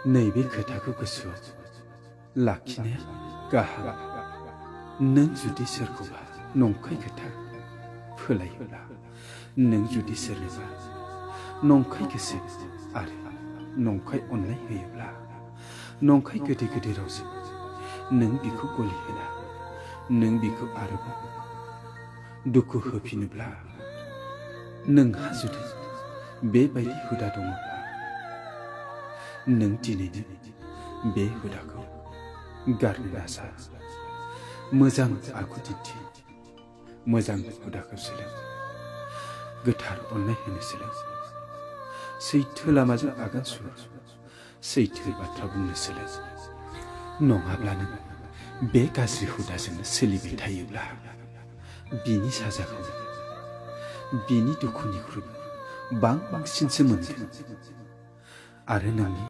नैबे खोथाखौ गोसोआव लाखिनाया गाहाम। नों जुदि सोरखौबा नंखाय खोथा फोलायोब्ला, नों जुदि सोरनोबा नंखाय गोसो आरो नंखाय अननाय होयोब्ला, नंखाय गोदै गोदै रावजों नों बिखौ गलि होना नों बिखौ आरोबाव दुखु होफिनोब्ला, नोंहा जुदि बेबायदि हुदा दङब्ला, नों दिनैनो बे हुदाखौ गारनो नाजा। मोजां आखु दिन्थि, मोजां हुदाखौ सोलों, गोथार अननाय होनो सोलों, सैथो लामाजों आगान सुर, सैथो बाथ्रा बुंनो सोलों। नङाब्ला नों बे गाज्रि हुदाजोंनो सोलिबाय थायोब्ला, बिनि साजाखौ बिनि दुखुनिख्रुइ बांसिनसो मोनगोन आरो नोंनि